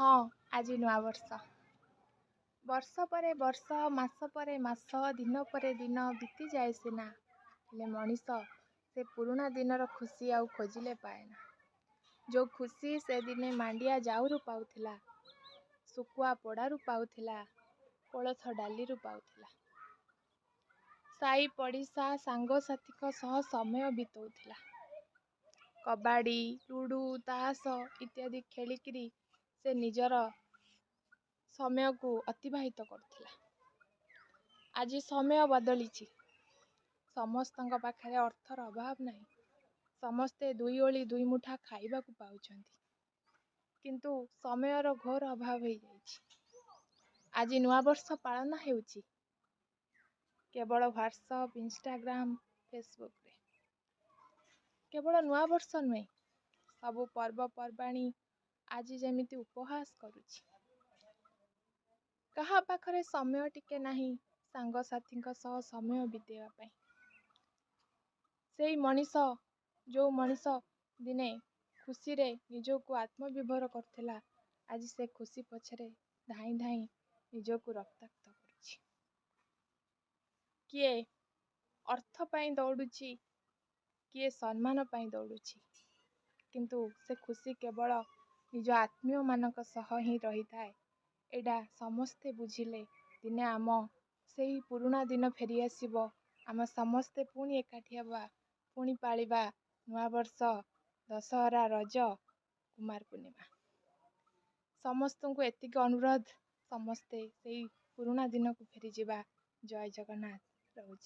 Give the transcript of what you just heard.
ହଁ, ଆଜି ନୂଆବର୍ଷ। ବର୍ଷ ପରେ ବର୍ଷ, ମାସ ପରେ ମାସ, ଦିନ ପରେ ଦିନ ବିତିଯାଏ ସିନା, ହେଲେ ମଣିଷ ସେ ପୁରୁଣା ଦିନର ଖୁସି ଆଉ ଖୋଜିଲେ ପାଏନା। ଯେଉଁ ଖୁସି ସେ ଦିନେ ମାଣ୍ଡିଆ ଜାଉରୁ ପାଉଥିଲା, ଶୁଖୁଆ ପୋଡ଼ାରୁ ପାଉଥିଲା, କୋଳଥ ଡାଲିରୁ ପାଉଥିଲା, ସାଇ ପଡ଼ିଶା ସାଙ୍ଗସାଥିଙ୍କ ସହ ସମୟ ବିତଉଥିଲା, କବାଡ଼ି, ଲୁଡ଼ୁ, ତାସ ଇତ୍ୟାଦି ଖେଳିକିରି ସେ ନିଜର ସମୟକୁ ଅତିବାହିତ କରୁଥିଲା। ଆଜି ସମୟ ବଦଳିଛି। ସମସ୍ତଙ୍କ ପାଖରେ ଅର୍ଥର ଅଭାବ ନାହିଁ। ସମସ୍ତେ ଦୁଇ ଓଳି ଦୁଇ ମୁଠା ଖାଇବାକୁ ପାଉଛନ୍ତି, କିନ୍ତୁ ସମୟର ଘୋର ଅଭାବ ହେଇଯାଇଛି। ଆଜି ନୂଆବର୍ଷ ପାଳନ ହେଉଛି କେବଳ ହ୍ୱାଟ୍ସଅପ୍, ଇନଷ୍ଟାଗ୍ରାମ, ଫେସବୁକ୍ରେ। କେବଳ ନୂଆବର୍ଷ ନୁହେଁ, ସବୁ ପର୍ବପର୍ବାଣୀ ଆଜି ଯେମିତି ଉପହାସ କରୁଛି। କାହା ପାଖରେ ସମୟ ଟିକେ ନାହିଁ ସାଙ୍ଗସାଥିଙ୍କ ସହ ସମୟ ବିତେଇବା ପାଇଁ। ସେଇ ମଣିଷ, ଯେଉଁ ମଣିଷ ଦିନେ ଖୁସିରେ ନିଜକୁ ଆତ୍ମବିଭୋର କରୁଥିଲା, ଆଜି ସେ ଖୁସି ପଛରେ ଧାଇଁ ଧାଇଁ ନିଜକୁ ରକ୍ତାକ୍ତ କରୁଛି। କିଏ ଅର୍ଥ ପାଇଁ ଦୌଡ଼ୁଛି, କିଏ ସମ୍ମାନ ପାଇଁ ଦୌଡ଼ୁଛି, କିନ୍ତୁ ସେ ଖୁସି କେବଳ ନିଜ ଆତ୍ମୀୟମାନଙ୍କ ସହ ହିଁ ରହିଥାଏ। ଏଇଟା ସମସ୍ତେ ବୁଝିଲେ ଦିନେ ଆମ ସେଇ ପୁରୁଣା ଦିନ ଫେରିଆସିବ। ଆମେ ସମସ୍ତେ ପୁଣି ଏକାଠି ହେବା, ପୁଣି ପାଳିବା ନୂଆବର୍ଷ, ଦଶହରା, ରଜ, କୁମାର ପୂର୍ଣ୍ଣିମା। ସମସ୍ତଙ୍କୁ ଏତିକି ଅନୁରୋଧ, ସମସ୍ତେ ସେଇ ପୁରୁଣା ଦିନକୁ ଫେରିଯିବା। ଜୟ ଜଗନ୍ନାଥ। ରହୁଛି।